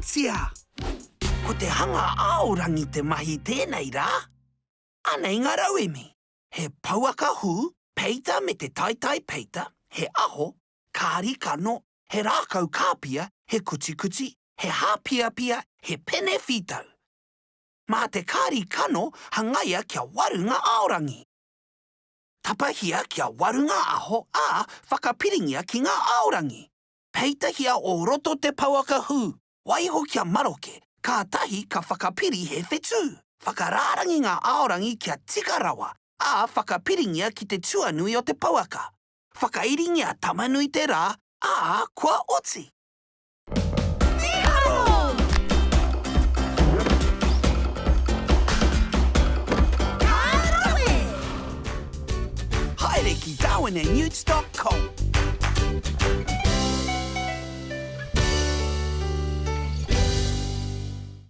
rawatia! Ko te hanga aorangi te mahi tēnei rā. Anei ngā rauemi, he pouaka hū, peita me te taitai peita, he aho, kāri kano, he rākau kāpia, he kutikuti, he hāpiapia, he pene whītau. Mā te kāri kano hangaia kia waru ngā aorangi. Tapahia kia waru ngā aho, ā, whakapiringia ki ngā aorangi. Peitahia o roto te pouaka hū, waiho kia maroke, kātahi ka whakapiri he whetū. Whakarārangi ngā aorangi kia tika rawa, ā, whakapiringia ki te tuanui o te pouaka. Whakairingia Tama-nui-te-rā, ā, kua oti! Mīharo! Ka rawe! Haere ki darwinandnewts dot com.